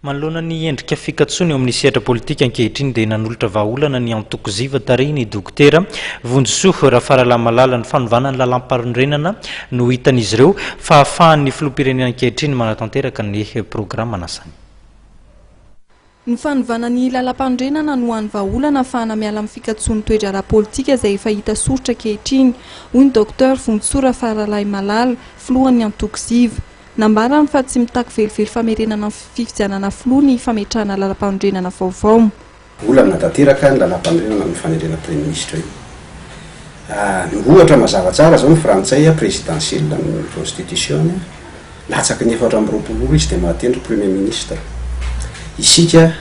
Manoloana ny endrika fikatsoana eo amin'ny sehatra politika ankehitriny dia nanolotra vahaolana ny antoko Ziva tarihin'i Dokotera Vonjisoa Rafaralamalala. Ny fanovana ny lalàmpanorenana no hitan'izy ireo fa ahafahan'ny filoham-pirenena ankehitriny manatanteraka ny programan'asany. Ny fanovana ny lalàmpanorenana no hany vahaolana ahafahana miala amin'ny fikatsoan'ny toe-draharaha politika izay efa hita soritra ankehitriny, hoy ny Docteur Vonjisoa Rafaralahimalala, filohan'ny antoko Ziva. Nambarany fa tsy mitaky velively famerenana ny fifidianana filoha ny fametrahana lalampanorenana vaovao. Olana tanteraka ny lalampanorenana amin'ny fanendrena praiminisitra io. Ny ohatra mazava tsara izao ny frantsay présidentiel ny constitution-ny, latsaky ny 24 ora izy dia mahatendry premier ministre. Isika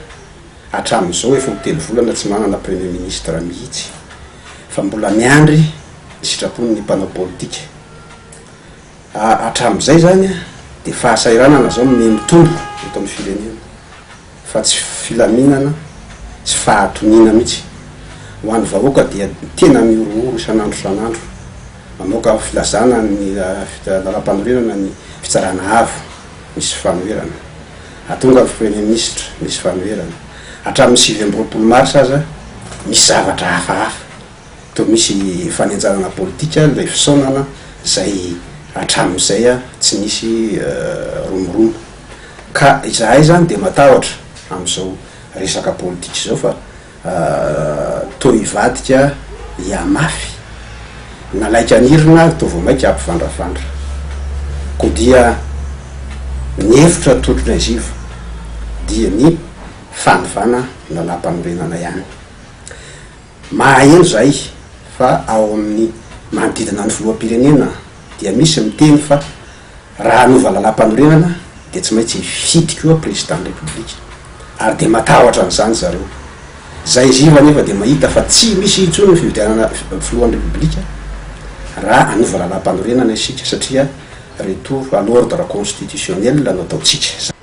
hatramin'izao efa ho telo volana tsy manana premier ministre mihitsy fa mbola miandry ny sitrapon'ny mpanao politika. Hatramin'izay izany dia fahasahiranana izao no miha-mitombo eto amin'ny firenena fa tsy filaminana sy fahatoniana mihitsy. Ho an'ny vahoaka dia tena mihorohoro isan'andro isan'andro. Mamoaka filazana ny lalàmpanorenana ny fitsarana avo, misy fanoherana. Hatonga ny premier ministre, misy fanoherana. Hatramin'ny 29 marsa aza misy zavatra hafahafa. Toa misy fanenjanana politika ilay fisaonana izay hatramin'izay tsy nisy romoromo. Ka izahay izany dia matahotra amin'izao resaka politika izao fa toa hivadika hihamafy. Nalaika nirina ary toa vao mainka hampivandravandra. Koa dia ny hevitra totronay ziva dia ny fanovana ny lalàmpanorenana ihany. Mahaheno izahay fa ao amin'ny manodidina ny filoham-pirenena dia misy miteny fa raha hanova lalàmpanorenana dia tsy maintsy hifidy koa président République ary dia matahotra an'izany zareo. Izay ziva anefa dia mahita fa tsy misy intsony ny fifidianana filohan'ny République raha hanova lalàmpanorenana isika satria retour à l'ordre constitutionnel no ataontsika.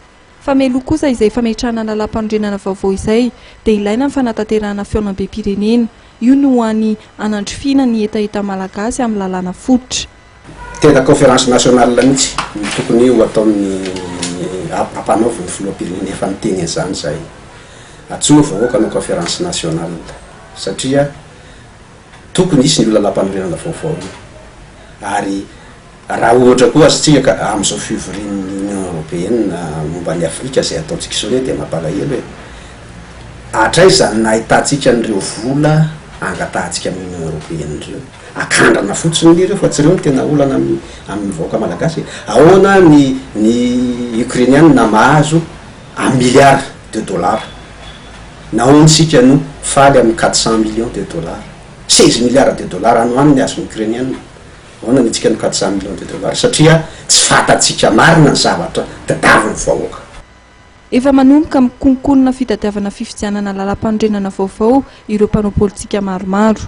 Fa mialoha kosa izay fametrahana lalàmpanorenana vaovao izay dia ilaina ny fanatanterahana fihaonambem-pirenena. Io no hany hanandrifiana ny hetaheta malagasy amin'ny lalàna fototra. Tena conférence nationale mihitsy no tokony ho ataon'ny ampanaovin'ny filoham-pirenena, efa niteny an'izany izahay. Antsoy ny vahoaka hanao conférence nationale satria tokony hisy ny lalàmpanorenana vaovao io ary Raha ohatra koa azontsika ka amin'izao fivorian'ny Union Européenne momba an'i Afrika izay ataontsika izao anie dia mampalahelo e! Hatraiza no nahitantsika an'ireo vola angatahantsika amin'ny Union Européenne ireo? Akandrana fotsiny anie ireo fa tsy ireo no tena olana amin'ny amin'ny vahoaka malagasy e! Ahoana ny ny Ukrainiana mahazo un milliard de dollars? Nahoana isika no faly amin'ny 400 millions de dollars? 16 milliards de dollars any ho any ny azon'ny Ukrainiana. Ahoana ny antsika no 400 millions de dollars satria tsy fantatsika marina ny zavatra tadavin'ny vahoaka. Efa manomboka mikonkonona fitadiavana fifidianana lalàmpanorenana vaovao ireo mpanao politika maromaro.